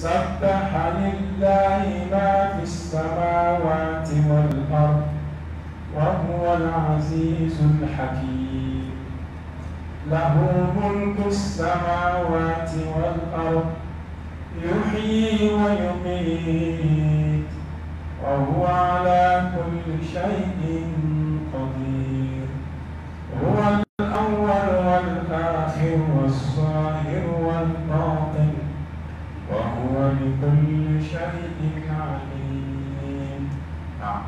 سبح لله ما في السماوات والأرض وهو العزيز الحكيم. له ملك السماوات والأرض يحيي ويميت وهو على كل شيء قدير. هو الأول والآخر والظاهر والباطن وهو بكل شيء عليم. نعم.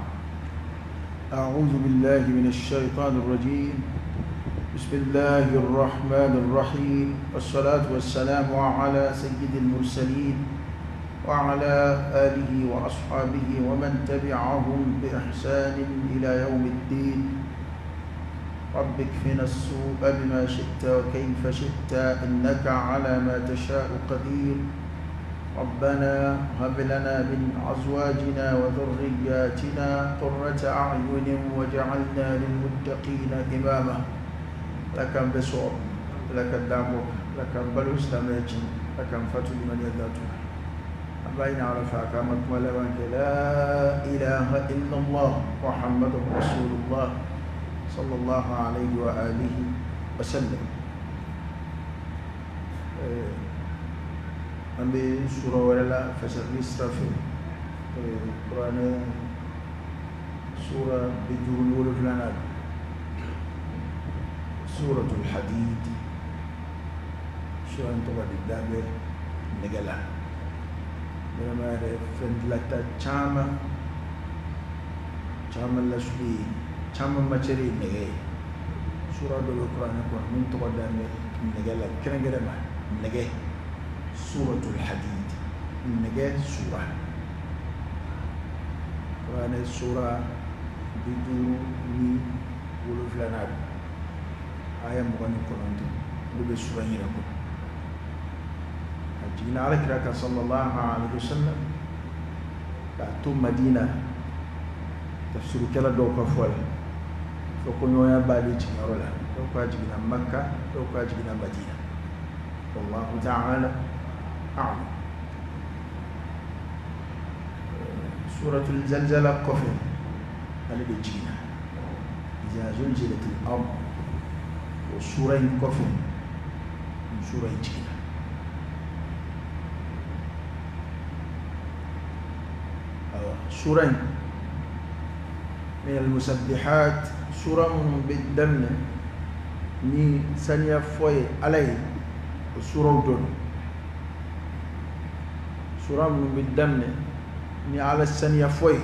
أعوذ بالله من الشيطان الرجيم. بسم الله الرحمن الرحيم، والصلاة والسلام على سيد المرسلين وعلى آله وأصحابه ومن تبعهم بإحسان إلى يوم الدين. رب اكفنا السوء بما شئت وكيف شئت، إنك على ما تشاء قدير. ربنا هب لنا من أزواجنا وذرياتنا قرة أعين واجعلنا للمتقين إماما. لك بسوء، لك الدعوة، لك بلو سلامتي، لك فتو لمن يذاتها. بين عرفة كامت ملوانك لا إله إلا الله محمد رسول الله صلى الله عليه وآله وسلم. An bɛ sura wɛrɛ la fasirili sira fɛ, kuranɛ sura 57 suratul Hadid. Sura in tɔgɔ de da bɛ nɛgɛ la. Ɲɛnamaya yɛrɛ fɛn dilanta caman caman lasuli ye, caman matière ye nɛgɛ ye. Sura dɔ bɛ kuranɛ kɔnɔ min tɔgɔ da bɛ nɛgɛ la kɛrɛnkɛrɛn ma, nɛgɛ, suratul Hadid, nɛgɛ sura. Kuranɛ sura 57 aya 29 olu bɛ sura in yɛrɛ kɔnɔ. A jiginna Ala kira kan sallallahu alaihi wasallam k'a to Madina. Tafsirukɛla dɔw ka fɔ la, fɔ ko ɲɔgɔnya b'ale jiginyɔrɔ la, dɔw k'a jiginna Makka, dɔw k'a jiginna Madina. Wallahu ta'ala a'lam. Suratul Zalzala kɔfɛ ale de jiginna, iza zulzilatil ard, o sura in kɔfɛ sura in jiginna. Sura in min al-musabbihat, sura minnu bɛ daminɛ ni saniya fɔ ye Ala ye, o suraw dɔ don. Sura minnu bɛ daminɛ ni Ala saniya fɔ ye,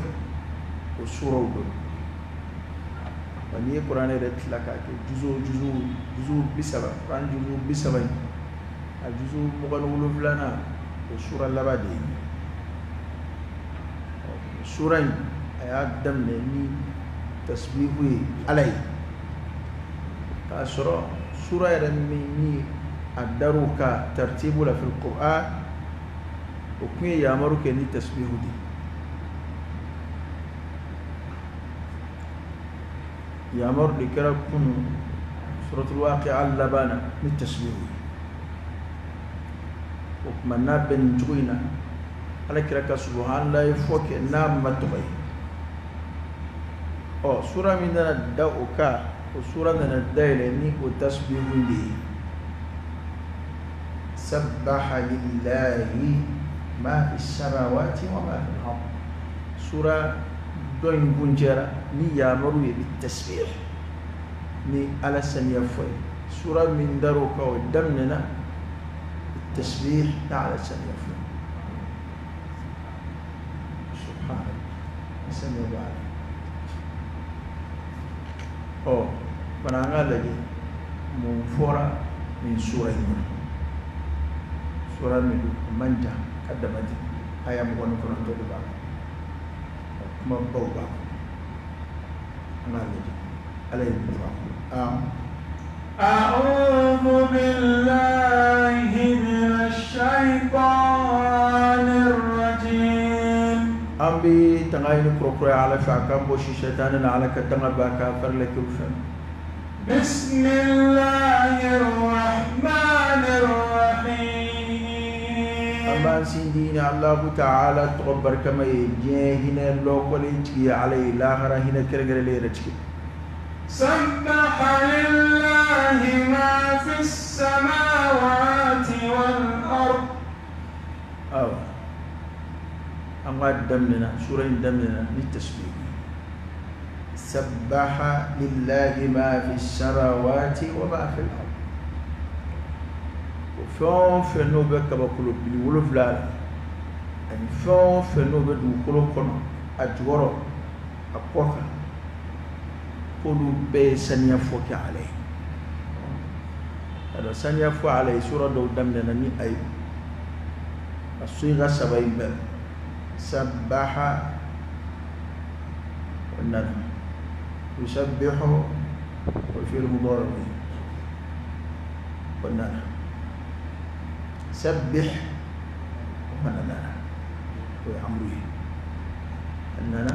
o suraw dɔ don. Wa n'i ye kuranɛ yɛrɛ tila k'a kɛ juzu 30, kuranɛ juzu 30 in, a juzu 27nan o sura laban de ye. Sura in a y'a daminɛ ni tasbihu ye Ala ye, k'a sɔrɔ sura yɛrɛ min ni a dar'u ka tartibu la fil Qur'an, o kun ye yamaru kɛ ni tasbihu de ye. Yamaru de kɛra kunu suratul Waqi'a laban na ni tasbihu ye. O tuma n'a bɛ nin cogo in na, Ala kira ka subhanallahi fɔ kɛ n'a ma tɔgɔ ye. Ɔ sura min nana da o kan, o sura nana dayɛlɛ ni o tasbihu de ye. Sabbaha lillahi ma fi samawati wa ma fi al-ard. Sura dɔ in kuncɛra ni yamaru ye bi tasbih, ni Ala saniya fɔ ye. Sura min dar'o kan, o daminɛna tasbih ni Ala saniya fɔ ye. Subhanallah, saniya b'a la. Ɔ fana an k'a lajɛ mun fɔra nin sura in kɔnɔ. Sura min don, a man jan ka dama tɛmɛ, aya 29 de b'a kɔnɔ, kumabaw b'a kɔnɔ. An k'a lajɛ Ala ye mun fɔ a kɔnɔ. أعوذ بالله من الشيطان الرجيم. An bɛ tanga ɲini kurakuraya Ala fɛ, a k'an bɔsi sɛtanɛ na, Ala ka tanga b'a ka fari la kɛw fɛ. بسم الله الرحمن الرحيم. An An b'an sindi ni Alahu taala tɔgɔ barikama ye, diɲɛ hinɛ lɔkɔlen tigi ye Ala ye, lahara hinɛ kɛrɛnkɛrɛnlen yɛrɛ tigi. Sabbaha lillahi ma fi samawati wal ard. Awa, an k'a daminɛna, sura in daminɛna ni tasbih. Sabbaha lillahi ma fi samawati wa ma fi al-ard. O fɛn o fɛn n'o bɛ kabakolo bili wolonfila la, ani fɛn o fɛn n'o bɛ dugukolo kɔnɔ, a jukɔrɔ, a kɔ kan, k'olu bɛɛ ye saniya fɔ kɛ Ala ye. A saniya fɔ Ala ye, sura dɔw daminɛna ni a ye. A siga saba in bɛɛ, sabbaha o nana, yusabbihu o fi'il mudari o nana, sabbih o fana nana, o ye amru ye. A nana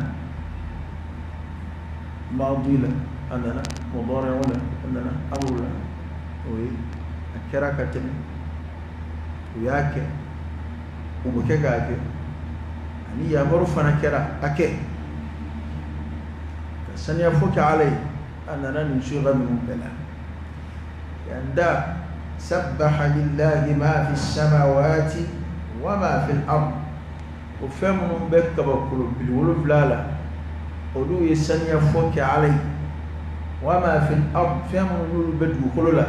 maadi la, a nana mudari la, a nana amru la, o ye a kɛra ka tɛmɛ, u y'a kɛ, u bɛ kɛ k'a kɛ, ani yamaru fana kɛra a kɛ ka saniya fɔ kɛ Ala ye. A nana nin siga ninnu bɛɛ la. Yan da sabbaha lillahi ma fi samawati wa ma fi al-ard. O fɛn minnu bɛ kabakolo bili wolonfila la, olu ye saniya fɔ kɛ Ala ye. Wa ma fi al-ard, fɛn minnu n'olu bɛ dugukolo la,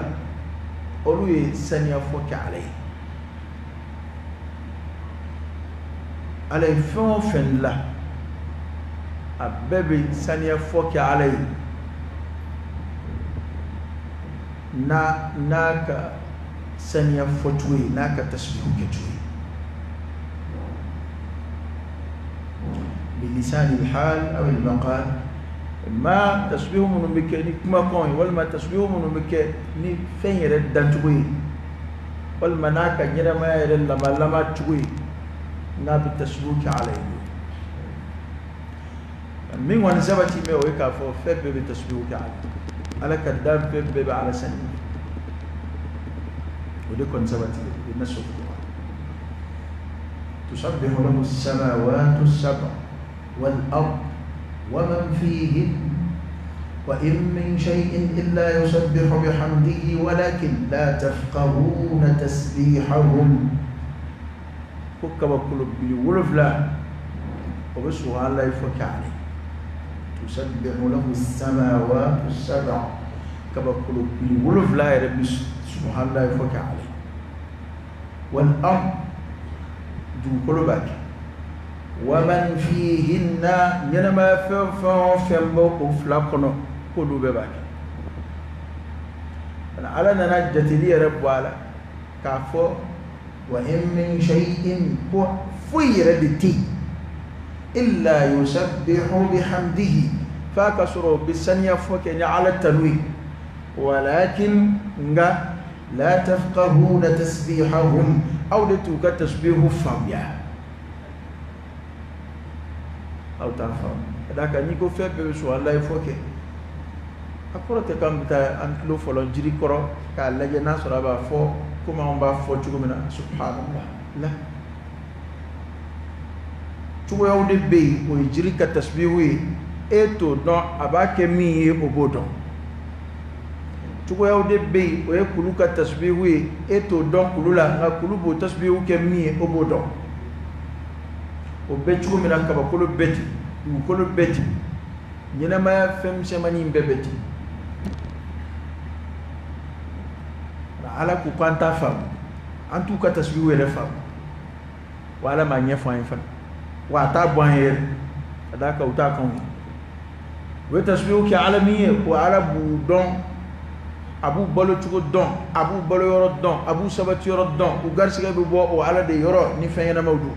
olu ye saniya fɔ kɛ Ala ye. Ala ye fɛn o fɛn la, a bɛɛ bɛ saniya fɔ kɛ Ala ye n'a ka saniya fɔcogo ye, n'a ka tasbihu kɛcogo ye. Bilisani al-hal aw al-maqal, ma tasbihu minnu bɛ kɛ ni kumakan ye, walima tasbihu minnu bɛ kɛ ni fɛn yɛrɛ dancogo ye, walima n'a ka ɲɛnamaya yɛrɛ lamalama cogo ye, n'a bɛ tasbihu kɛ Ala ye. Min kɔni sabati bɛ, o ye k'a fɔ fɛn bɛɛ bɛ tasbihu kɛ Ala ye. Ala ka dan fɛn bɛɛ bɛ Ala saniya, o de kɔni sabati bɛ nasu. Tusabbihu lahu as-samawati as-sab'u wal-ard wa man fihin wa in min shay'in illa yusabbihu bihamdihi walakin la tafqahuna tasbihahum. Ko kabakolo bili wolonfila o bɛ subhanallahi fɔ kɛ Ala ye. Tusabbihu lahu as-samawati as-sab'u, kabakolo bili wolonfila yɛrɛ bɛ subhanallahi fɔ kɛ Ala ye. Wal-ard, dugukolo b'a kɛ. Wa man fihinna, ɲɛnamaya fɛn o fɛn bɛ o fila kɔnɔ, k'olu bɛɛ b'a kɛ. Ala nana jateli yɛrɛ bɔ a la k'a fɔ wa in min shay'in, ko foyi yɛrɛ de tɛ yen, illa yusabbihu bihamdihi, f'a ka sɔrɔ o bɛ saniya fɔ kɛ ni Ala tanu ye. Walakin, nka, la tafqahuna tasbihahum, aw de t'u ka tasbihu faamuya, aw t'a faamu. Ka d'a kan n'i ko fɛn bɛɛ bɛ subhanallahi fɔ kɛ, a kɔrɔ tɛ k'an bɛ taa an tulo fɔlɔ jiri kɔrɔ k'a lajɛ n'a sɔrɔ a b'a fɔ komi anw b'a fɔ cogo min na subhanallah. La, cogoyaw de bɛ yen, o ye jiri ka tasbihu ye, e t'o dɔn, a b'a kɛ min ye o b'o dɔn. Cogoyaw de bɛ yen, o ye kulu ka tasbihu ye, e t'o dɔn kulu la, nka kulu b'o tasbihu kɛ min ye o b'o dɔn. O bɛ cogo min na, kabakolo bɛɛ ten, dugukolo bɛɛ ten, ɲɛnamaya fɛn misɛnmanin bɛɛ bɛ ten. Ala ko k'an t'a faamu, an t'u ka tasbihu yɛrɛ faamu, wa Ala m'a ɲɛfɔ an ye fana, wa a t'a bɔ an ye yɛrɛ, ka d'a kan u t'a k'anw ye. U bɛ tasbihu kɛ Ala min ye, o Ala b'u dɔn, a b'u balo cogo dɔn, a b'u balo yɔrɔ dɔn, a b'u sabati yɔrɔ dɔn, u garisigɛ bɛ bɔ o Ala de yɔrɔ ni fɛn ɲɛnamaw don,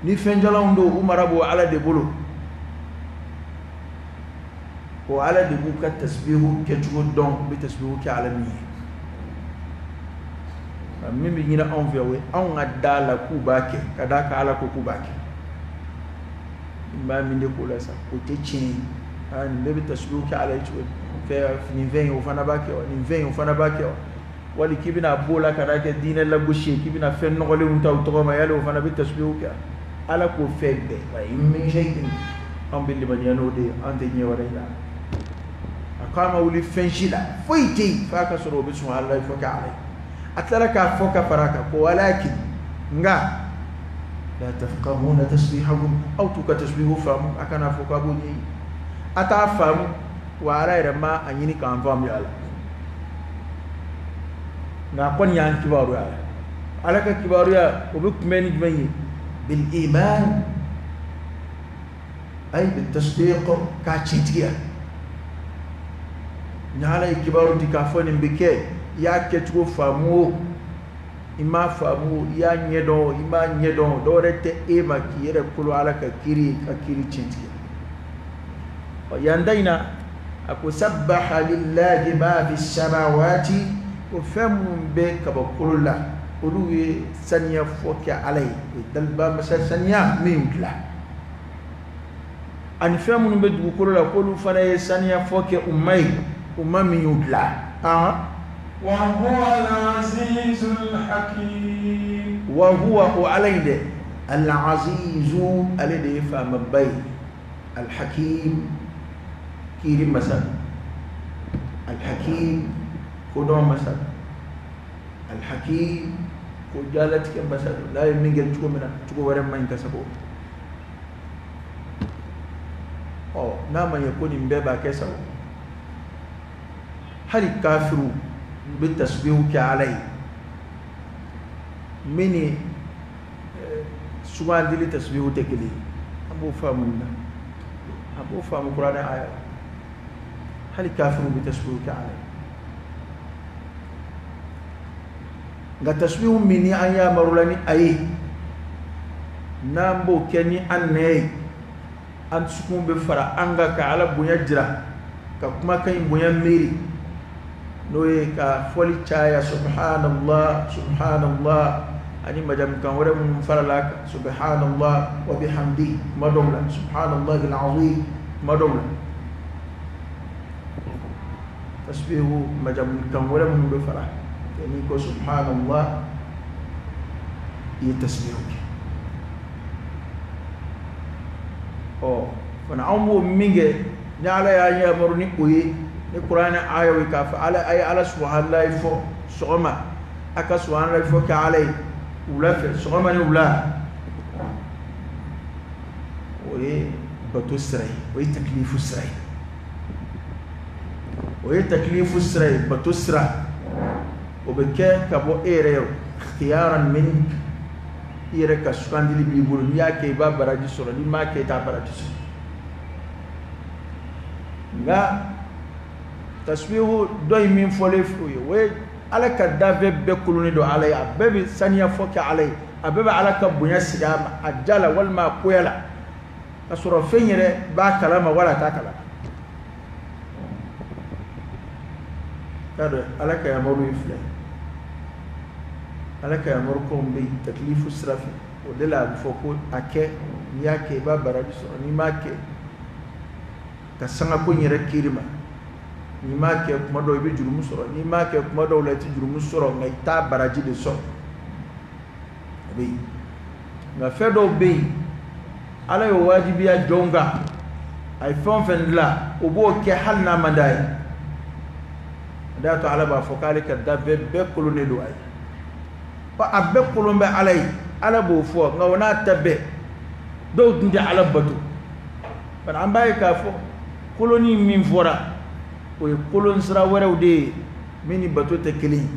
ni fɛn jalanw don, u mara b'o Ala de bolo. O Ala de b'u ka tasbihu kɛcogo dɔn, u bɛ tasbihu kɛ Ala min ye. Min bɛ ɲini anw fɛ, o ye anw ka da la k'u b'a kɛ, ka d'a kan Ala ko k'u b'a kɛ. N b'a min de k'o la sa, o tɛ tiɲɛ ye. Aa, nin bɛɛ bɛ tasbihu kɛ Ala ye cogo di? Fɛn nin fɛn in o fana b'a kɛ wa, nin fɛn in o fana b'a kɛ wa? Wali k'i bɛna b'o la ka n'a kɛ diinɛ lagosi ye, k'i bɛna fɛn nɔgɔlenw ta u tɔgɔ ma, yali o fana bɛ tasbihu kɛ? Ala k'o fɛn bɛɛ wa in min shay'in, an bɛ limaniya n'o de ye, an tɛ ɲɛ wɛrɛ ɲini. A ko a ma wuli fɛn si la, foyi tɛ yen f'a ka sɔrɔ o bɛ subhanallahi fɔ kɛ Ala ye. A tilala k'a fɔ ka fara a kan ko walakin, nka la tafqahuna tasbihahum, aw t'u ka tasbihu faamu, a kana fɔ k'a b'o ɲɛɲini, a t'a faamu, wa Ala yɛrɛ ma a ɲini k'an faamuya a la. Nka a kɔni y'an kibaruya la. Ala ka kibaruya o bɛ kunbɛn ni jumɛn ye? Bil iman ay bit tasdiq, k'a tiɲɛtigiya. Ni Ala ye kibaru di k'a fɔ nin bɛ kɛ, i y'a kɛcogo faamu o, i m'a faamu o, i y'a ɲɛdɔn o, i m'a ɲɛdɔn o, dɔwɛrɛ tɛ e ma k'i yɛrɛ kolo Ala ka kiiri, ka kiiri tiɲɛtigiya. Ɔ yan da in na, a ko sabbaha lillahi ma fi samawati, ko fɛn minnu bɛ kabakolo la, olu ye saniya fɔ kɛ Ala ye, o ye daliba masa saniya min dilan. Ani fɛn minnu bɛ dugukolo la, k'olu fana ye saniya fɔ kɛ u ma ye, u ma min y'u dilan. Wa huwa al-azizul hakim. Wa huwa, o Ala in dɛ, al-azizu, ale de ye faamaba ye, al-hakim, kiiri masa, al-hakim, kodɔn masa, al-hakim, ko jalatigɛ masa don. N'a ye min kɛ cogo min na, cogo wɛrɛ man ɲi ka sago. Ɔ n'a ma ɲɛ ko nin bɛɛ b'a kɛ sago, hali kafiru bɛ tasbihu kɛ Ala ye, min ni sugandili tasbihu tɛ kelen ye. An b'o faamu nin na, an b'o faamu kuranɛ aya la. Hali kafiru bɛ tasbihu kɛ Ala ye, nka tasbihu min ni an yamarula ni a ye, n'an b'o kɛ ni an nɛ ye, an dusukun bɛ fara an kan ka Ala bonya jira, ka kumakan in bonya miiri, n'o ye ka fɔli caya subhanallah subhanallah, ani majamukan wɛrɛ minnu farala a kan, subhanallah wa bihamdi kuma dɔw la, subhanallahi al-azim kuma dɔw la, tasbihu majamukan wɛrɛ minnu bɛ fara, n'i ko subhanallah i ye tasbihu kɛ. Ɔ fana anw b'o min kɛ, ni Ala y'an yamaru ni o ye, ni kuranɛ ayaw ye k'a fɔ Ala a ye Ala subhanallahi fɔ sɔgɔma, a ka subhanallahi fɔ kɛ Ala ye wula fɛ, sɔgɔma ni wula, o ye bato sira ye, o ye takilifu sira ye, o ye takilifu sira ye, bato sira. O bɛ kɛ ka bɔ e yɛrɛ ye, ikhtiyaran mink, i yɛrɛ ka sugandili b'i bolo, n'i y'a kɛ i b'a baraji sɔrɔ, n'i m'a kɛ i t'a baraji sɔrɔ. Nka tasbihu dɔ in min fɔlen f'u ye, o ye Ala ka danfɛn bɛɛ kolonnen don Ala ye, a bɛɛ bɛ saniya fɔ kɛ Ala ye, a bɛɛ bɛ Ala ka bonya sigi a ma, a ja la walima a koya la, ka sɔrɔ fɛn yɛrɛ b'a kalama wala a t'a kalama. T'a dɔn Ala ka yamaru ye fila ye, Ala ka yamaru kow bɛ yen takilifu sira fɛ, o de la a bɛ fɔ ko a kɛ, n'i y'a kɛ i b'a baraji sɔrɔ, n'i m'a kɛ ka sanga ko in yɛrɛ kiiri ma, n'i m'a kɛ kuma dɔw i bɛ jurumu sɔrɔ, n'i m'a kɛ kuma dɔw la i tɛ jurumu sɔrɔ, nka i t'a baraji de sɔrɔ, o bɛ yen. Nka fɛn dɔw bɛ yen, Ala y'o wajibiya jɔnw kan, a ye fɛn o fɛn dilan o b'o kɛ hali n'a man d'a ye. O de y'a to Ala b'a fɔ k'ale ka danfɛn bɛɛ kolonnen don a ye, a bɛɛ kolon bɛ Ala ye, Ala b'o fɔ, nka o n'a ta bɛɛ dɔw tun tɛ Ala bato. Bari an b'a ye k'a fɔ kolonni min fɔra, o ye kolon sira wɛrɛw de ye min ni bato tɛ kelen ye.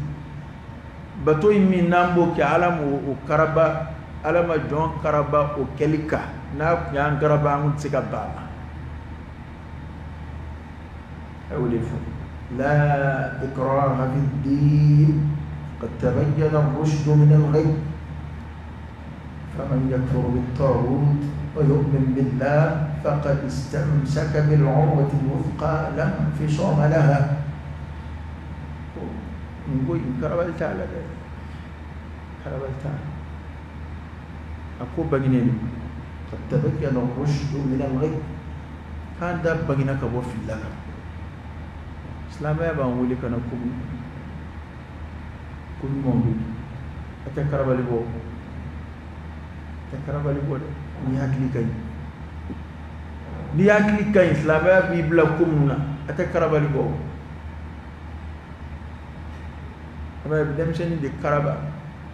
Bato in min n'an b'o kɛ, Ala m'o karaba, Ala ma jɔn karaba o kɛli kan, n'a tun y'an karaba an tun tɛ se ka ban a ma. A y'o de fɔ, la ikraha fi ddin qad tabayyana ar-rushdu min al-ghayy faman yakfur bit-taghut wa yu'min billah faqad istamsaka bil-urwati al-wuthqa la infisama laha. Nin ko in karabali t'a la dɛ, karabali t'a la, a ko bangenen don. Qad tabayyana ar-rushdu min al-ghayy, k'an da bangena ka bɔ fili la kan. Silamɛya b'an wele ka na ko min, Ko ɲumanw de don. A tɛ karabali bɔ, a tɛ karabali bɔ dɛ. N'i hakili ka ɲi, n'i hakili ka ɲi, silamɛya b'i bila ko minnu na, a tɛ karabali bɔ. A bɛ denmisɛnnin de karaba,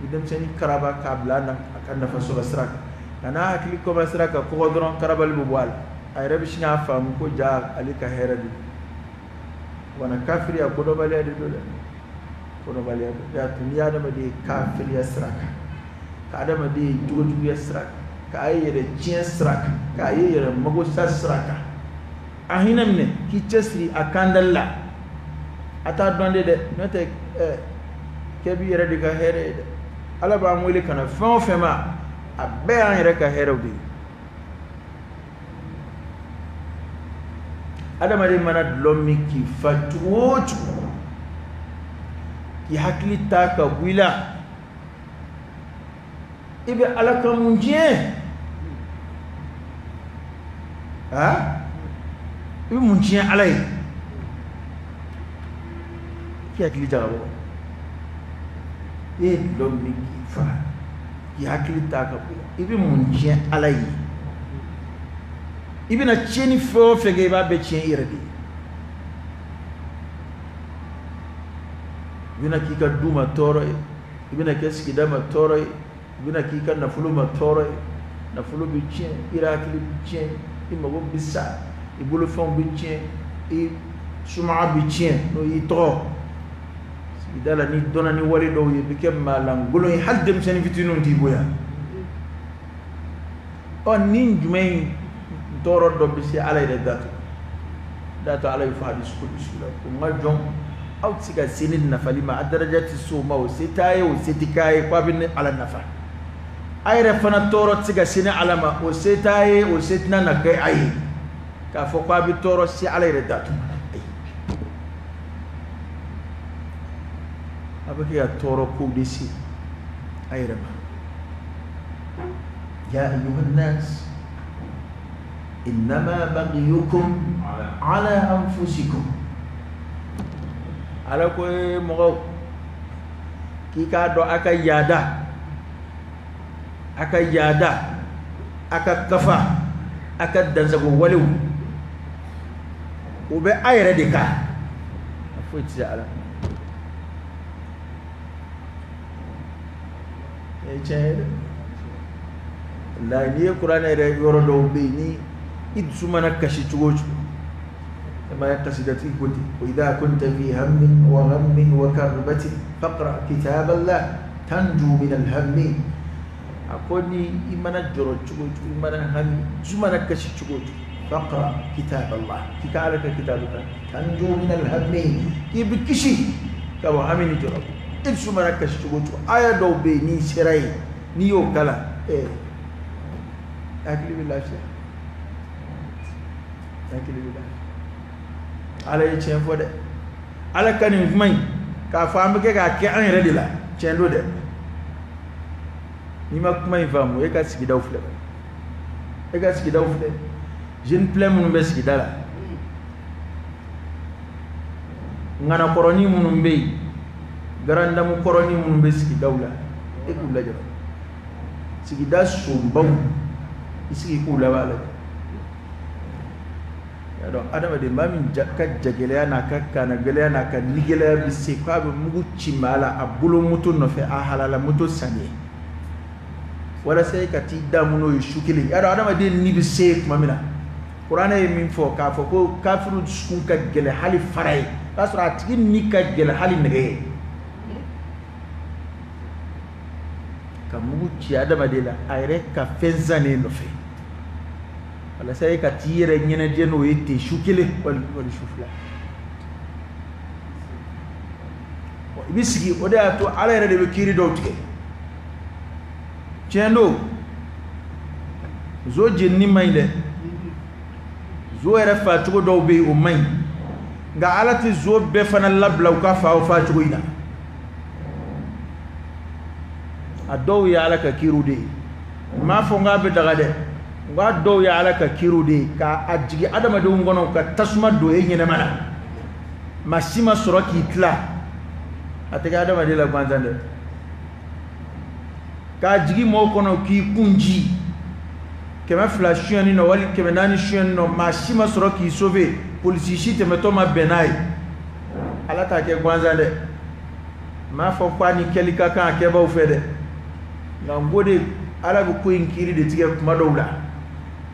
i bɛ denmisɛnnin karaba k'a bila a ka nafa sɔrɔ sira kan. Nka n'a hakili kɔmasera ka kɔgɔ dɔrɔn, karabali bɛ bɔ a la. A yɛrɛ bɛ sin k'a faamu ko ja ale ka hɛrɛ de don. Wala kafiriya kodɔnbaliya de don dɛ, kodɔnbaliya don. O y'a to n'i ye adamaden ye kafiriya sira kan, ka adamaden ye jogojuguya sira kan, k'a ye yɛrɛ tiɲɛ sira kan, k'a ye yɛrɛ magosa sira kan, a hinɛ minɛ k'i cɛsiri a kandali la. A t'a dɔn de dɛ, n'o tɛ kɛ b'i yɛrɛ de ka hɛrɛ ye dɛ. Ala b'an wele ka na fɛn o fɛn ma, a bɛɛ y'an yɛrɛ ka hɛrɛw de ye. Adamaden mana dulɔ min k'i fa cogo o cogo, k'i hakili ta ka bɔ i la, i bɛ Ala ka mun tiɲɛ? I bɛ mun tiɲɛ Ala ye? K'i hakili jagabɔ. E ye dulɔ min k'i fa, k'i hakili ta ka bɔ i la, i bɛ mun tiɲɛ Ala ye? I bɛna tiɲɛni fɛn o fɛn kɛ, i b'a bɛɛ tiɲɛ i yɛrɛ de ye. I bɛna k'i ka du ma tɔɔrɔ ye, i bɛna kɛ sigida ma tɔɔrɔ ye, i bɛna k'i ka nafolo ma tɔɔrɔ ye. Nafolo bɛ tiɲɛ, i yɛrɛ hakili bɛ tiɲɛ, i mago bɛ sa, i bolofɛnw bɛ tiɲɛ, i sumaa bɛ tiɲɛ, n'o y'i tɔgɔ. Sigida la, n'i dɔnna ni wale dɔw ye, i bɛ kɛ maalankolon ye, hali denmisɛnnin fitininw t'i bonya. Ɔ ni jumɛn in tɔɔrɔ dɔ bɛ se Ala yɛrɛ da to Ala ye fɔ hadisi kudusi la ko n ka jɔn, aw tɛ se ka se ne nafali ma, a daraja tɛ se o ma, o se t'a ye, o se tɛ k'a ye, k'a bɛ ne Ala nafa. A yɛrɛ fana tɔɔrɔ tɛ se ka se ne Ala ma, o se t'a ye, o se tɛna na kɛ a ye, k'a fɔ k'a bɛ tɔɔrɔ se Ala yɛrɛ da to. A bɛ kɛ ka tɔɔrɔ kow de se a yɛrɛ ma. Ya ayyuhan nas innama baghiyukum ala anfusikum. Ala ko ye mɔgɔw, k'i k'a dɔn a ka yaada, a ka yaada, a ka kafa, a ka dansago walew, o bɛ a yɛrɛ de kan. A foyi tɛ se Ala. E tiɲɛ ye dɛ. Walayi, n'i ye kuranɛ yɛrɛ yɔrɔ dɔw bɛ yen, ni i dusu mana kasi cogo o cogo, e ma ye kasidatigi ko ten, wa idha kunta fi hammin wa ghammin wa karbatin faqra kitaballah tanju min alhammi. A ko ni i mana jɔrɔ cogo o cogo, i mana hami, dusu mana kasi cogo o cogo, faqra kitaballah, k'i ka Ala ka kitabu kan, tanju min alhammi, k'i bɛ kisi ka bɔ hami ni jɔrɔ. I dusu mana kasi cogo o cogo, aya dɔw bɛ yen, n'i sera yen, n'i y'o kalan, hakili bɛ lafiya, hakili bɛ lafiya. Ala ye tiɲɛ fɔ dɛ. Ala ka nin kuma in k'a fɔ an bɛ kɛ k'a kɛ an yɛrɛ de la, tiɲɛ don dɛ. N'i ma kuma in faamu, e ka sigidaw filɛ, e ka sigidaw filɛ, jeune plein minnu bɛ sigida la, ŋanakɔrɔnin minnu bɛ yen, garandamu kɔrɔnin minnu bɛ sigidaw la, e k'u lajɛ. Sigida sonbaw, i sigi k'u laban lajɛ. Y'a dɔn adamaden maa min ka jagɛlɛya n'a ka kannagɛlɛya n'a ka nigɛlɛya bɛ se k'a bɛ mugu ci maa la a bolo moto nɔfɛ, a halala moto sanni ye, walasa e ka t'i damu n'o ye su kelen. Y'a dɔn adamaden ni bɛ se tuma min na, kuranɛ ye min fɔ k'a fɔ ko kafiriw dusukun ka gɛlɛn hali fara ye, o y'a sɔrɔ a tigi ni ka gɛlɛn hali nɛgɛ ye. Ka mugu ci adamaden la a yɛrɛ ka fɛn sannen nɔfɛ, walasa e ka t'i yɛrɛ ɲɛnajɛ n'o ye ten su kelen wali su fila. I bɛ sigi, o de y'a to Ala yɛrɛ de bɛ kiiri dɔw tigɛ. Tiɲɛ don, zo jenini man ɲi dɛ, zo yɛrɛ facogo dɔw bɛ yen o man ɲi, nka Ala tɛ zo bɛɛ fana labila u ka fa o fa cogo in na. A dɔw ye Ala ka kiiriw de ye, n m'a fɔ n k'a bɛ daga dɛ, n k'a dɔw ye Ala ka kiiriw de ye k'a jigin adamadenw kɔnɔ ka tasuma don e ɲɛnɛma na, maa si ma sɔrɔ k'i tila. A tɛ kɛ adamaden la gansan dɛ. K'a jigin mɔgɔw kɔnɔ k'i kun ji 200 suyɛnni nɔ wali 400 suyɛnni nɔ, maa si ma sɔrɔ k'i sauver, polisi si tɛmɛtɔ ma bɛn n'a ye. Ala t'a kɛ gansan dɛ. N m'a fɔ k'a ni kɛli ka kan a kɛbaaw fɛ dɛ, nka n ko de ala bɛ ko in kiiri de tigɛ kuma dɔw la,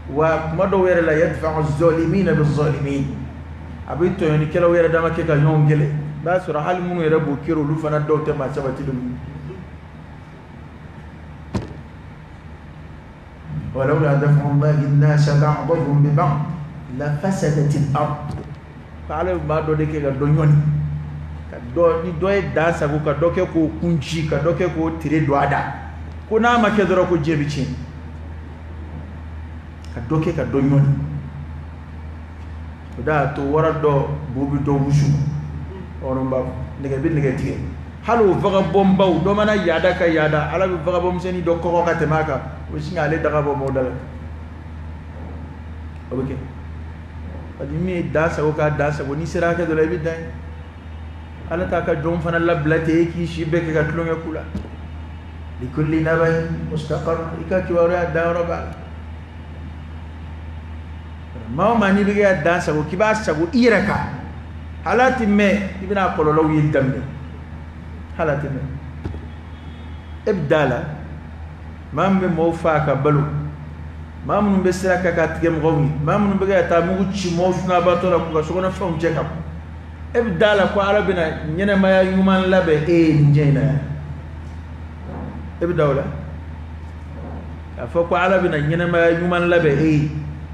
wa kuma dɔw yɛrɛ la yadfa'u zalimina bi-zalimin, a bɛ tɔɲɔnikɛlaw yɛrɛ dama kɛ ka ɲɔgɔn kɛlɛ. I b'a sɔrɔ hali minnu yɛrɛ b'o kɛra, olu fana dɔw tɛ maa sabatilenw ye. ولولا دفع الله الناس بعضهم ببعض لفسدت الأرض. Ala bɛ maa dɔ de kɛ ka dɔ ɲɔni, ka dɔ ni dɔ ye dan sago ka dɔ kɛ k'o kun ci, ka dɔ kɛ k'o tere don a da, ko n'a ma kɛ dɔrɔn ko diɲɛ bɛ tiɲɛ. Ka dɔ kɛ ka dɔ ɲɔni, o de y'a to wara dɔ bo bɛ dɔ wusu, hɔrɔn b'a fɔ nɛgɛ bɛ nɛgɛ tigɛ. Hali o vagabond-baw dɔ mana yaada ka yaada, ala bɛ vagabond misɛnnin dɔ kɔgɔ ka tɛmɛ a kan, o bɛ sin k'ale daga bɔ mɔgɔw da la. O bɛ kɛ parce que min ye dan sago k'a dan sago, n'i sera hakɛ dɔ la i bɛ dan ye. Ala t'a ka jɔnw fana labila ten e k'i si bɛɛ kɛ ka tulonkɛ k'u la. Likulli naba'in mustaqar, i ka kibaruya danyɔrɔ b'a la. Maa o maa n'i bɛ kɛ ka dan sago k'i b'a sago i yɛrɛ kan, ala ti mɛn i bɛna a kɔlɔlɔw yeli daminɛ. Hala ti mɛn e bɛ da la. Maa min bɛ mɔgɔw faa ka balo, maa minnu bɛ sira kan ka tigɛ mɔgɔw ye, maa minnu bɛ ka taa mugu ci mɔgɔw sunabatɔ la k'u ka sokɔnɔfɛnw cɛ ka bɔ, e bɛ da la ko ala bɛna ɲɛnɛmaya ɲuman labɛn e ye nin diɲɛ in na yan. E bɛ da o la k'a fɔ ko ala bɛna ɲɛnɛmaya ɲuman labɛn e ye,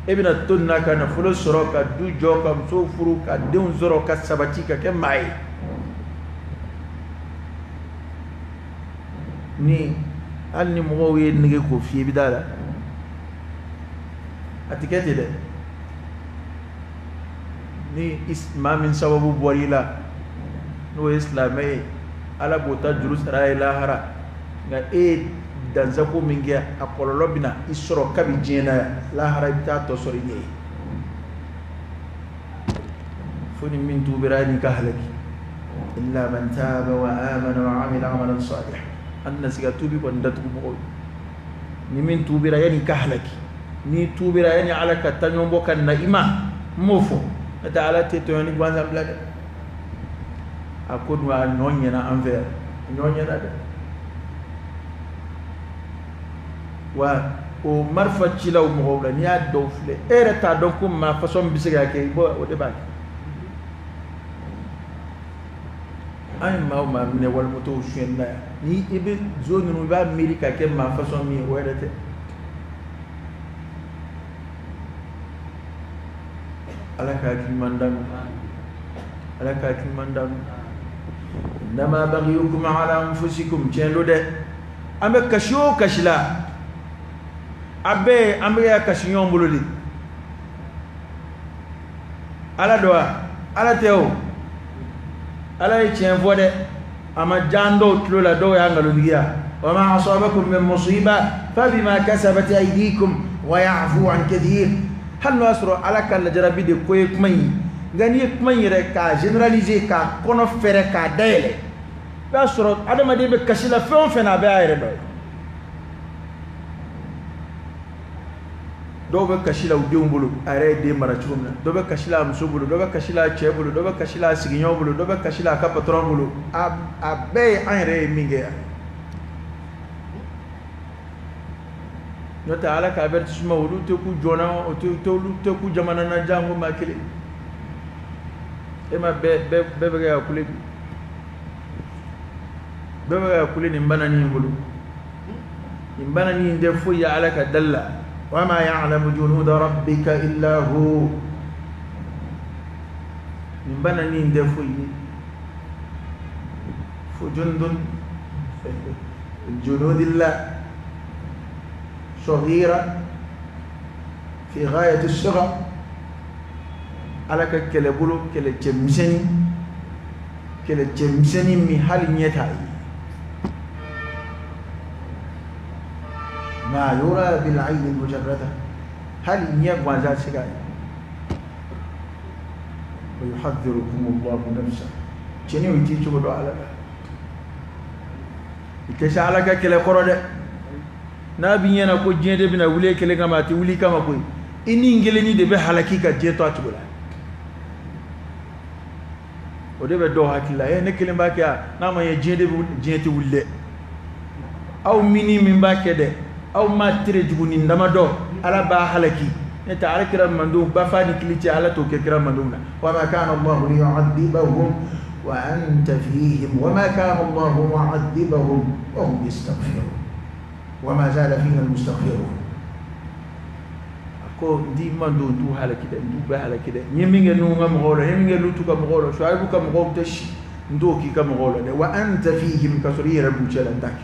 e bɛna to nin na ka nafolo sɔrɔ, ka du jɔ, ka muso furu, ka denw sɔrɔ, ka sabati, ka kɛ maa ye. Ni hali ni mɔgɔw ye nege k'o f'i ye, i bɛ da la. A tɛ kɛ ten dɛ. Ni maa min sababu bɔra i la n'o ye silamɛ ye, ala b'o ta juru sara ye lahara. Nka e ye dansago min kɛ, a kɔlɔlɔ bɛ na i sɔrɔ kabi diɲɛ na yan, lahara i bɛ taa tɔ sɔrɔ i ɲɛ ye. Fo ni min tubira n'i ka halaki. Illa man taba wa amana wa amila amalan salih. An tɛna se ka tuubi kɔni datugu mɔgɔw ye. Ni min tuubira yanni i ka halaki, ni tuubira yanni ala ka taɲɔgɔn bɔ ka na i ma, n m'o fɔ. N'o tɛ ala tɛ tɔɲɔni gansan bila dɛ. A ko dun a ɲɔ ɲɛna an fɛ yan, a ɲɔ ɲɛna dɛ. Wa o marifa cilaw mɔgɔw la, n'i y'a dɔw filɛ, e yɛrɛ t'a dɔn ko maa fasɔn bɛ se ka kɛ, i b'o o de b'a kɛ. An ye maa o maa minɛ walimotow suyɛnni na yan, ni i bɛ zo ninnu i b'a miiri ka kɛ maa fasɔn min ye, o yɛrɛ tɛ. Ala ka hakili ɲuman d'an ma, ala ka hakili ɲuman d'an ma. Innama baghiyukum ala anfusikum, tiɲɛ don dɛ. An bɛ kasi o kasi la, a bɛɛ an bɛ ka kasi ɲɔgɔn bolo de. Ala don wa? Ala tɛ o. Ala ye tiɲɛ fɔ dɛ, a ma diya an dɔw tulo la, dɔw y'a nkalontigiya. Wa ma asabakum min musiba fabima kasabat aydikum wa ya'fu an kathir. Hali n'o y'a sɔrɔ ala ka lajarabi de ko ye kuma in ye, nka n'i ye kuma in yɛrɛ k'a généraliser, k'a kɔnɔ fɛrɛ, k'a dayɛlɛ, i b'a sɔrɔ adamaden bɛ kasi la fɛn o fɛn na, a bɛɛ y'a yɛrɛ dɔ ye. Dɔw bɛ kasi la u denw bolo, a yɛrɛ ye den mara cogo min na, dɔ bɛ kasi la a muso bolo, dɔ bɛ kasi la a cɛ bolo, dɔ bɛ kasi la a sigiɲɔgɔn bolo, dɔ bɛ kasi la a ka patɔrɔn bolo. A bɛɛ ye an yɛrɛ ye min kɛ yan. N'o tɛ ala ka avertissement, olu tɛ k'u jɔnna, olu tɛ k'u jamana na janko maa kelen. E ma bɛɛ bɛɛ bɛ kɛ ka kule bi, bɛɛ bɛ ka kule nin bana nin bolo. Nin bana nin tɛ foyi ye ala ka dali la. Wa ma ya'lamu junuda rabbika illa hu. Nin bana nin tɛ foyi ye fo jundun junudillah saghira fi ghayati as-sighar. Ala ka kɛlɛbolo, kɛlɛcɛmisɛnnin, kɛlɛcɛmisɛnnin min hali ɲɛ t'a ye. Ma yura bil ayn al mujarrada, hali ɲɛ gansan tɛ se k'a ye. Wa yuhadhdhirukum Allahu nafsa, cɛnni o t'i cogo dɔn ala la. I tɛ se Ala ka kɛlɛ kɔrɔ dɛ. N'a b'i ɲɛna ko diɲɛ de bɛna wuli e kelen kama, a tɛ wuli kama koyi. I ni n kelenni de bɛ halaki ka diɲɛ to a cogo la. O de bɛ dɔw hakili la, ne kelen b'a kɛ yan, n'a ma ɲɛ diɲɛ de bɛ wuli, diɲɛ tɛ wuli dɛ. Aw mini min b'a kɛ dɛ, aw ma tere jugu nin damadɔ, Ala b'a halaki. Ne tɛ Ala kira mandenw bafa ni kili cɛ, Ala t'o kɛ kira mandenw na. Wa ma kana Allahu liyu'adhibahum wa anta fihim wa ma kana Allahu mu'adhibahum wa hum yastaghfirun wa ma zala fina al-mustaghfirun. A ko n t'i mandenw t'u halaki dɛ, n t'u bɛɛ halaki dɛ. N ye min kɛ Nuhu ka mɔgɔw la, n ye min kɛ Lutu ka mɔgɔw la, Shuaibu ka mɔgɔw tɛ si, n t'o k'i ka mɔgɔw la dɛ. Wa anta fihim, ka sɔrɔ i yɛrɛ b'u cɛ la, n t'a kɛ.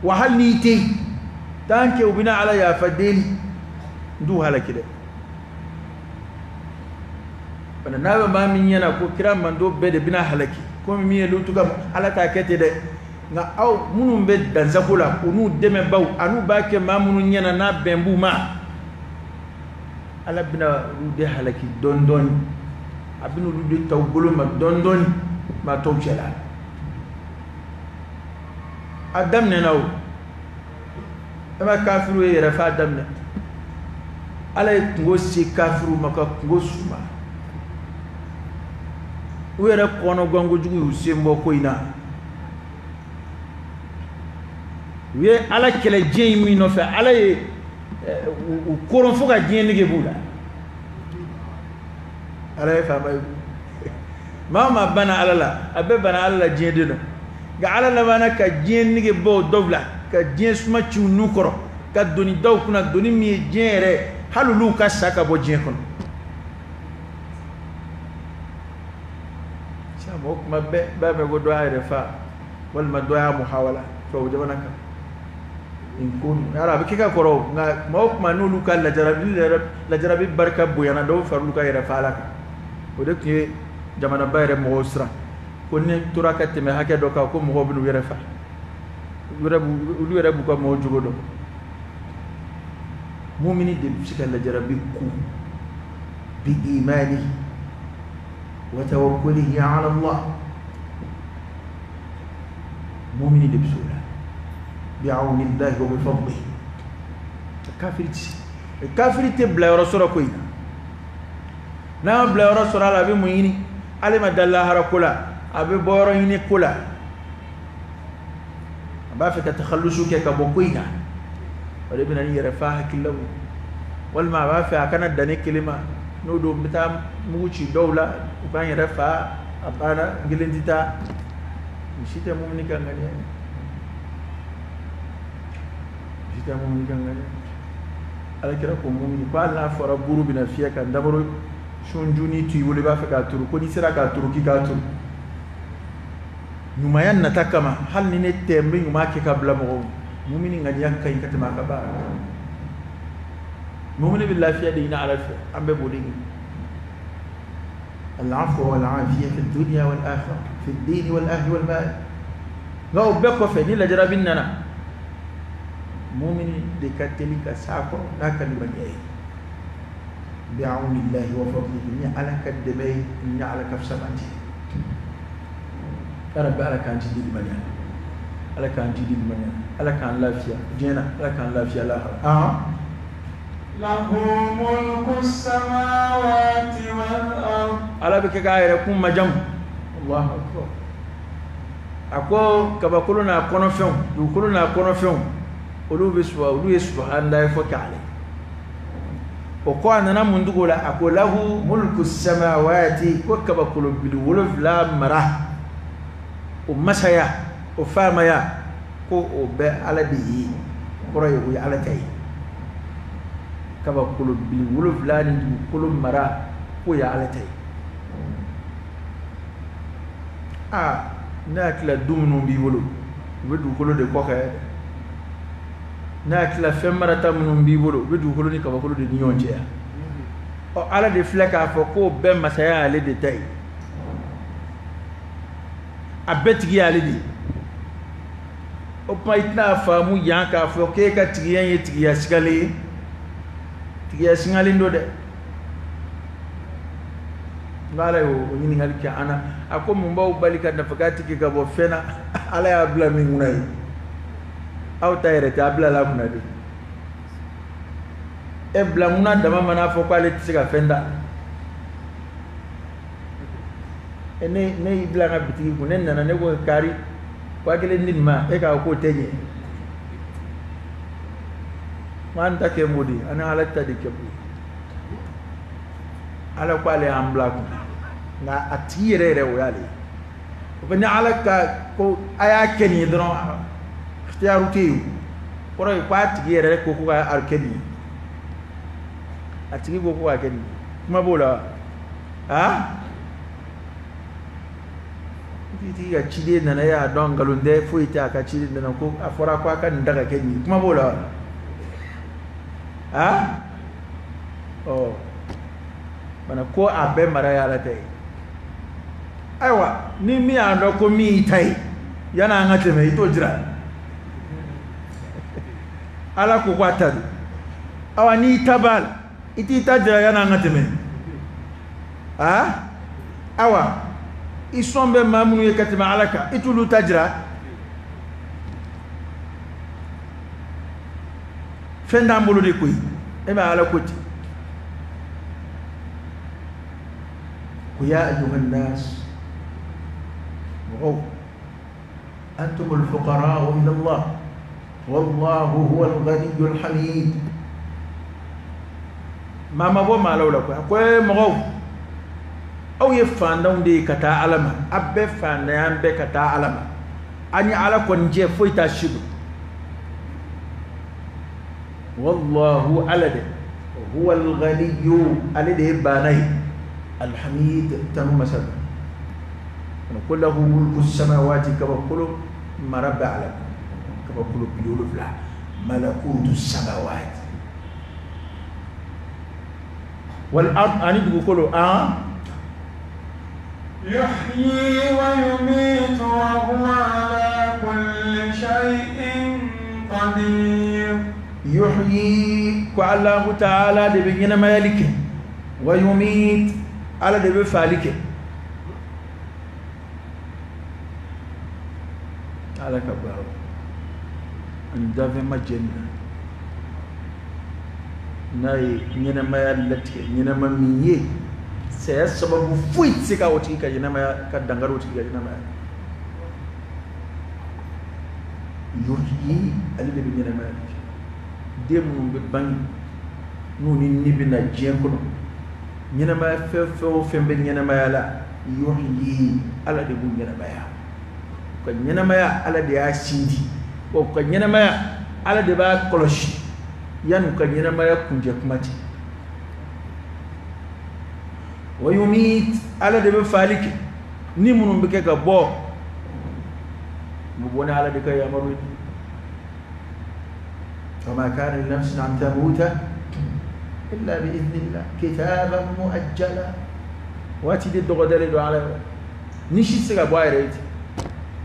Wa hali n'i tɛ yen, tant que u bɛna Ala yafa deli, n t'u halaki dɛ. Bana n'a bɛ maa min ɲɛna ko kira mando bɛɛ de bɛna halaki, komi min ye Lutu ka, Ala t'a kɛ ten dɛ. Nka aw minnu bɛ dansago la, u n'u dɛmɛbaaw, an'u b'a kɛ maa minnu ɲɛna n'a bɛn b'u ma, Ala bɛna olu de halaki dɔɔni dɔɔni. A bɛna olu de ta u bolo ma dɔɔni dɔɔni maa tɔw cɛ la. A daminɛna o. E ma kafiru ye yɛrɛ fa daminɛ. Ala ye kungo se kafiru ma ka kungo suma. U yɛrɛ kɔnɔ gankojugu y'u sen bɔ ko in na. U ye Ala kɛlɛ diɲɛ in min nɔfɛ, Ala ye u koron fo ka diɲɛ nege b'u la. Ala ye faama ye. Maa o maa banna Ala la, a bɛɛ banna Ala la diɲɛ de nɔ. Nka Ala labanna ka diɲɛ nege bɔ dɔw la, ka diɲɛ suma ci u nun kɔrɔ, ka doni da u kunna, doni min ye diɲɛ yɛrɛ, hali olu ka sa ka bɔ diɲɛ kɔnɔ. Sisan mɔgɔ kuma bɛɛ b'a mɛn ko dɔ y'a yɛrɛ fa, walima dɔ y'a muhawala tubabu jamana kan. Nin ko ninnu, yala a bɛ kɛ ka kɔrɔ o, nka kuma o kuma n'olu ka lajarabi barika bonyana, dɔw bɛ fara olu ka yɛrɛ fa la kan. O de tun ye jamanaba yɛrɛ mɔgɔw siran, ko ni tora ka tɛmɛ hakɛ dɔ kan, ko mɔgɔw bɛ n'u yɛrɛ fa. Olu yɛrɛ b'u ka mɔgɔw jogo dɔn. Mumini de bɛ se ka lajarabi ku bi imani wa tawakkulihi ala Allah. Mumini de bɛ se o la bi awnillahi wa bi fadlihi. Kafiri tɛ se. Kafiri tɛ bila yɔrɔ sɔrɔ ko in na. N'a ma bila yɔrɔ sɔrɔ a la, a bɛ mun ɲini? Ale ma da lahara ko la, a bɛ bɔ yɔrɔ ɲini ko la. A b'a fɛ ka takhalusu kɛ ka bɔ ko in na. O de bɛ na ni yɛrɛ fa hakililaw ye. Walima a b'a fɛ a kana dan ne kelen ma, n'o don n bɛ taa mugu ci dɔw la, u k'an yɛrɛ fa, a banna, n kelen tɛ taa. Nin si tɛ mumini ka ŋaniya ye. Nin si tɛ mumini ka ŋaniya ye. Ala kira ko mumini ko hali n'a fɔra buru bɛna fiyɛ ka dabaro sunjuni to i bolo, i b'a fɛ k'a turu, ko n'i sera k'a turu k'i k'a turu. Ɲumanya nata kama, hali ni ne tɛ, n bɛ ɲuman kɛ ka bila mɔgɔw. Mumini ŋaniya ka ɲi ka tɛmɛ a ka baara kan. Mumini bɛ lafiya de ɲini Ala fɛ, an bɛɛ b'o de ɲini. Al-afwa wal-afiya fi dunya wal-akhirah, fi ad-din wal-ahli wal-mal. Nka o bɛɛ kɔfɛ, ni lajarabi nana, mumini de ka teli ka s'a kɔrɔ n'a ka limaniya ye. Bi awnillahi wa fadlihi, ni Ala ka dɛmɛ ye, ni Ala ka fisamanti ye. Ya Rabbi, Ala k'an jidi limaniya, Ala k'an jidi limaniya, Ala k'an lafiya diɲɛ na, Ala k'an lafiya lahara. Lahu mulku samawati wal ard. Ala bɛ kɛ k'a yɛrɛ kun majamu. Allahu akbar. A ko kabakolo n'a kɔnɔfɛnw, dugukolo n'a kɔnɔfɛnw, olu bɛ suba, olu ye subahanallahi fɔ k'ale. O kɔ a nana mun dugu la? A ko lahu mulku samawati, ko kabakolo bili wolonfila mara, o masaya, o faamaya, ko o bɛ Ala de ye. O kɔrɔ ye o ye Ala ta ye. Kabakolo bili wolonfila ni dugukolo mara, k'o ye Ala ta ye. Ne hakili la du minnu b'i bolo, u bɛ dugukolo de kɔ kan yɛrɛ. Ne hakili la fɛn marata minnu b'i bolo, u bɛ dugukolo ni kabakolo de ni ɲɔgɔn cɛ yan. Ala de filɛ k'a fɔ k'o bɛɛ masaya y'ale de ta ye. A bɛɛ tigi y'ale de ye. O tuma i tɛna faamu yan k'a fɔ k'e ka tigiya ye tigiya sigalen ye. Tigiya sigalen don dɛ. N'Ala y'o ɲininkali kɛ an na, a ko mun b'aw bali ka nafaga tigɛ ka bɔ fɛn na Ala y'a bila min kunna ye aw ta yɛrɛ tɛ a bila la kunna de e bila kunna dama mana fɔ k'ale tɛ se ka fɛn ta e ne y'i bila n ka bitigi kun ne nana ne ko kari 5000 di nin ma e k'a k'o tɛ ɲɛ an ta kɛ mun de ye an ni Ala ta de kɛ mun ye Ala ko ale y'an bila kun nka a tigi yɛrɛ yɛrɛ o y'ale ye o bɛ ni Ala ka ko a y'a kɛ nin ye dɔrɔn ikhtiyaru tɛ yen kɔrɔ ye ko a tigi yɛrɛ ko ko k'a kɛ nin ye a tigi ko ko k'a kɛ nin ye kuma b'o la wa aa tigi ka ciden nana e y'a dɔn nkalon tɛ foyi tɛ a ka ciden nana ko a fɔra ko a ka nin ta ka kɛ nin ye kuma b'o la wa aa ɔ mana ko a bɛɛ mara ye Ala ta ye ayiwa ni min y'a dɔn ko min y'i ta ye yanni an ka tɛmɛ i t'o jira Ala ko ko a ta don awa n'i ta b'a la i t'i ta jira yanni an ka tɛmɛ aa awa i sɔn bɛ maa minnu ye ka tɛmɛ Ala kan i t'olu ta jira fɛn t'an bolo de koyi e bɛ Ala ko ten ko ya ayyuhan nas mɔgɔw antumul fuqara'u ila Allah wallahu huwal ghaniyyul hamid maa ma bɔ maa la o la koyi a ko ee mɔgɔw aw ye fantanw de ye ka taa Ala ma a bɛɛ fantanya bɛɛ ka taa Ala ma a ni Ala kɔni cɛ foyi t'a si don wallahu Ala de huwa al-ghaniyyu ale de ye baana ye alhamid tanu masa don ko lahu mulku samawati kabakolo mara bɛ Ala kabakolo 70 malakutu samawati wal ard ani dugukolo an yuhyi wa yumitu wa huwa ala kulli shay'in qadir yuhyi ko Allahu ta'ala de bɛ ɲɛnamayali kɛ wa yumit Ala de bɛ faali kɛ Ala ka baara ani dafɛn ma jɛ nin na n'a ye ɲɛnamaya latigɛ ɲɛnama min ye saya sababu foyi tɛ se ka o tigi ka ɲɛnamaya ka dankari o tigi ka ɲɛnamaya yuhyi ale de bɛ ɲɛnamaya kɛ den minnu bɛ bange n'u ni ni bɛ na diɲɛ kɔnɔ ɲɛnamaya fɛn fɛn o fɛn bɛ ɲɛnamaya la yuhyi Ala de b'u ɲɛnamaya u ka ɲɛnamaya Ala de y'a sindi wa u ka ɲɛnamaya Ala de b'a kɔlɔsi yanni u ka ɲɛnamaya kuncɛ kuma cɛ wa yumit Ala de bɛ faali kɛ ni minnu bɛ kɛ ka bɔ u bɛ bɔ ni Ala de ka yamaru ye wa ma kana li nafsin an tamuta illa bi idhnillah kitaban muajjala waati de dɔgɔdalen don Ala yɔrɔ ni si tɛ se ka bɔ a yɛrɛ ye ten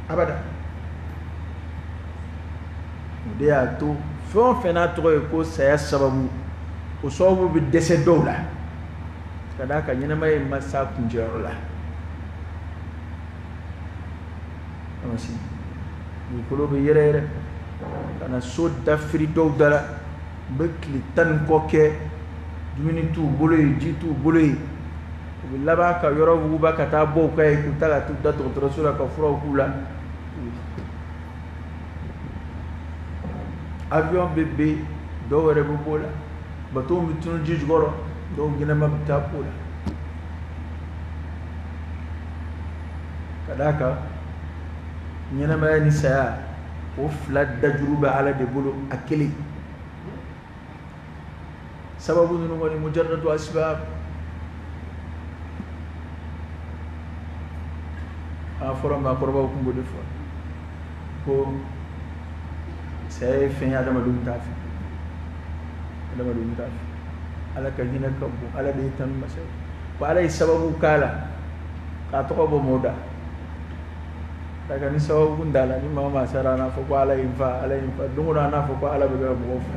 abada o de y'a to fɛn o fɛn n'a tɔgɔ ye ko saya sababu o sababu bɛ dɛsɛ dɔw la ka d'a kan ɲɛnamaya in ma s'a kuncɛyɔrɔ la dugukolo bɛ yɛrɛ yɛrɛ ka na so dafiri dɔw da la u bɛ tile 10 ni kɔ kɛ dumuni t'u bolo yen ji t'u bolo yen u bɛ laban ka yɔrɔ wuguba ka taa bɔ u ka yen k'u ta ka t'u da dɔgɔtɔrɔso la ka furaw k'u la avion bɛ ben dɔw yɛrɛ bɛ b'o la bateau bɛ tunu ji jukɔrɔ dɔw ɲɛnama bɛ taa b'o la ka d'a kan ɲɛnamaya ni saya o fila dajuru bɛ Ala de bolo a kelen sababu ninnu kɔni mujarradu asbab a fɔra maakɔrɔbaw kun b'o de fɔ ko saya ye fɛn ye adamadenw t'a fɛ adamadenw t'a fɛ Ala ka hinɛ ka bon Ala de ye tanu masa ye ko Ala ye sababu k'a la k'a tɔgɔ bɔ mɔgɔw da ka ni sababu kun t'a la ni maa o maa sara a n'a fɔ ko Ala ye n fa Ala ye n fa don o don a n'a fɔ ko Ala bɛ ka mɔgɔw fa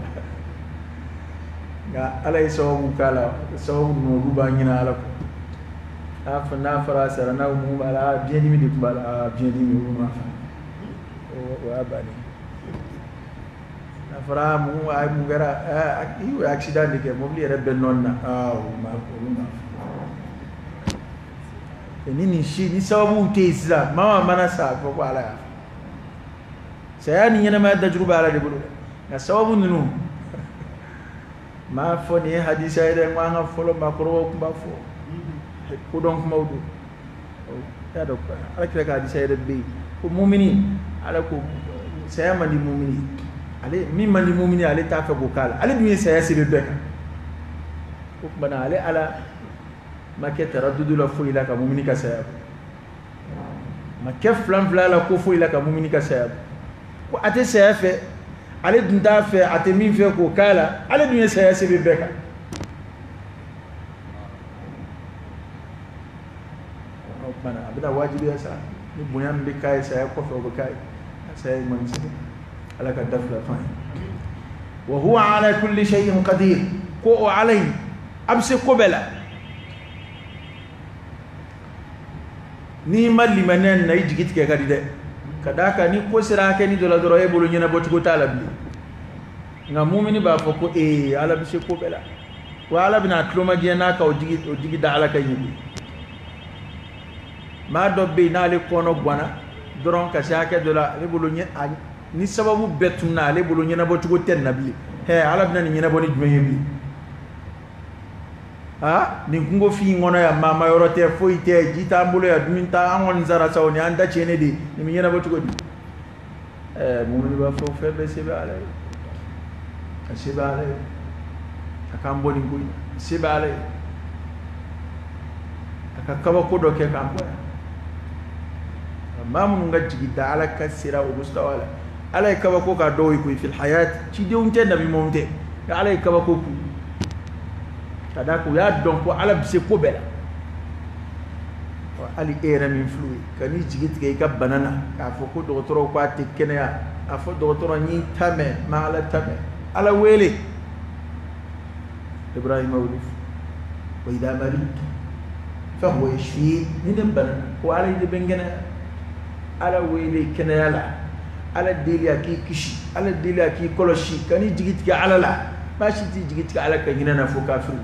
nka Ala ye sababu k'a la sababu ninnu olu b'a ɲini Ala kɔ n'a fɔra a sara n'a mun b'a la biɲɛdimi de tun b'a la biɲɛdimi olu m'a fa O y'a bannen. N'a fɔra mun a mun kɛra, i y'o accident de kɛ, mobili yɛrɛ bɛɛ nɔni na, aa o ma olu ma fɔ. Ni nin si ni sababu tɛ yen sisan, maa mana sa a fɔ ko Ala y'a fɔ. Saya ni ɲɛnamaya dajuru bɛ Ala de bolo dɛ, nka sababu ninnu m'a fɔ nin ye hadisa ye dɛ, n ko an ka fɔlɔ maakɔrɔbaw tun b'a fɔ, kodɔn kumaw don. I y'a dɔn Ala kira ka hadisa yɛrɛ bɛ yen ko mumini, Ala ko saya man di mumini, ale min man di mumini ale t'a fɛ k'o k'a la, ale dun ye saya sɛbɛn bɛɛ kan. O tuma na ale Ala ma kɛ taradudu la foyi la ka mumini ka saya bɔ, ma kɛ filan fila la ko foyi la ka mumini ka saya bɔ, ko a tɛ saya fɛ, ale dun t'a fɛ, a tɛ min fɛ k'o k'a la, ale dun ye saya sɛbɛn bɛɛ kan. O tuma na a bɛna wajibiya sa, ni bonya min bɛ k'a ye saya kɔfɛ o bɛ k'a ye, saya ye man sɛbɛn. Ala ka da fila to an ye. Wa huwa ala kulli shay'in qadir, ko o Ala in a bɛ se ko bɛɛ la. N'i ma limaniya nin na, i jigi tigɛ ka di dɛ, ka d'a kan ni ko sera hakɛni dɔ la dɔrɔn e bolo ɲɛnabɔcogo t'a la bilen. Nka mumini b'a fɔ ko ee Ala bɛ se ko bɛɛ la, wa Ala bɛna a tulomajɛ n'a ka o jigi da Ala ka ɲɛ bi. Maa dɔ bɛ yen n'ale kɔnɔ ganna dɔrɔn ka se hakɛ dɔ la, ale bolo ni sababu bɛɛ tununa, ale bolo ɲɛnabɔcogo tɛ nin na bilen. Hɛ, Ala bɛna nin ɲɛnabɔ ni jumɛn ye bilen? Aa, nin kungo fin in kɔnɔ yan, maa ma yɔrɔ tɛ, foyi tɛ, ji t'an bolo yan, dumuni t'an, an kɔni sara sa, o ni an da tiɲɛnen de, nin bɛ ɲɛnabɔ cogo di? Ɛɛ, mumini b'a fɔ fɛn bɛɛ se bɛ Ala ye, a se bɛ Ala ye, a k'an bɔ nin ko in na, a se bɛ Ala ye, a ka kabako dɔ kɛ k'an bɔ yan. Maa minnu ka jigi da Ala ka sera o mustawa la, Ala ye kabako k'a dɔw ye koyi, fil hayat, cidenw tɛ, nabiɲumanw tɛ, nka Ala ye kabako k'u ka d'a kan u y'a dɔn ko Ala bɛ se ko bɛɛ la. Hali e yɛrɛ min filɛ ye, ka n'i jigi tigɛ i ka bana na k'a fɔ ko dɔgɔtɔrɔw k'a tɛ kɛnɛya, a fɔ dɔgɔtɔrɔ n y'i ta mɛn, n ma Ala ta mɛn, Ala wele. Ibrahima y'o de fɔ, wa idha maridtu fa huwa yashfin, ni ne bana ko Ala de bɛ n kɛnɛya. Ala wele kɛnɛya la, Ala deli a k'i kisi, Ala deli a k'i kɔlɔsi, ka n'i jigi tigɛ Ala la. Maa si t'i jigi tigɛ Ala ka hinɛ na fo kafiri.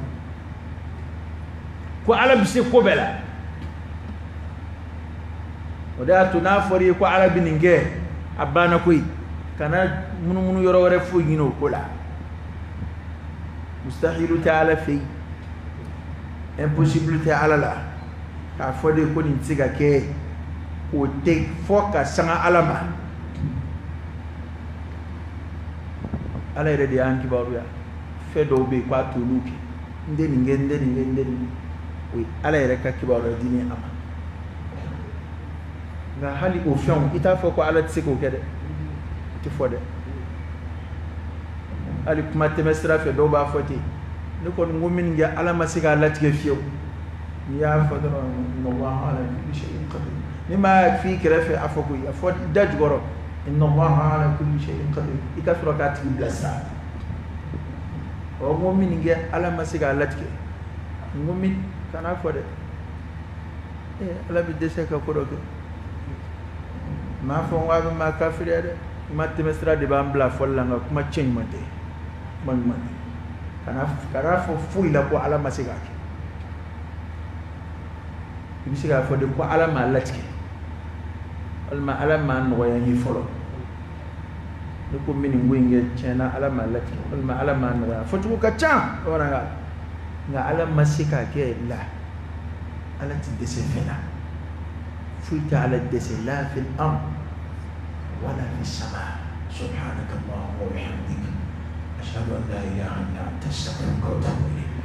Ko Ala bɛ se ko bɛɛ la. O de y'a to n'a fɔra i ye ko Ala bɛ nin kɛ, a banna koyi, kana munumunu yɔrɔ wɛrɛ foyi ɲini o ko la. Mustahilu tɛ Ala fɛ yen, impossible tɛ Ala la. K'a fɔ de ko nin tɛ se ka kɛ, o tɛ fɔ ka sanga Ala ma. Ala yɛrɛ de y'an kibaruya, fɛn dɔw bɛ yen k'a t'olu kɛ, n tɛ nin kɛ, n tɛ nin kɛ, n tɛ nin kɛ, o ye Ala yɛrɛ ka kibaruya di ne a ma. Nka hali o fɛnw, i t'a fɔ ko Ala tɛ se k'o kɛ dɛ, o tɛ fɔ dɛ. Hali kuma tɛmɛ sira fɛ dɔw b'a fɔ ten, ne kɔni ko min kɛ Ala ma se k'a latigɛ fiyewu. N'i y'a fɔ dɔrɔn, inna Allaha ala kulli shay'in qadir. Ni m'a f'i kɛrɛfɛ, a fɔ koyi, a fɔ da jukɔrɔ, inna Allaha ala kulli shay'in qadir, i ka sɔrɔ k'a tigi bilasira. Ɔ, n ko min kɛ Ala ma se k'a latigɛ, n ko min kana fɔ dɛ, Ala bɛ dɛsɛ ka ko dɔ kɛ. N m'a fɔ n ko a bɛ maa kafiriya dɛ, kuma tɛmɛ sira de b'an bila fɔli la, nka kuma cɛ ɲuman tɛ, kuma ɲuman tɛ. Kana fɔ foyi la ko Ala ma se k'a kɛ. I bɛ se k'a fɔ de ko Ala m'a latigɛ, walima Ala m'a nɔgɔya n ye fɔlɔ. Ne ko n bɛ nin ko in kɛ, tiɲɛ na Ala m'a latigɛ, walima Ala m'a nɔgɔya. Fɔcogo ka ca bamanankan, nka Ala ma se k'a kɛ la. Ala ti dɛsɛ fɛn na, foyi tɛ Ala dɛsɛ, la fil ard wala fis sama. Subhanaka Allahumma wa bihamdika, ashhadu an la ilaha illa anta, astaghfiruka wa atubu ilayk.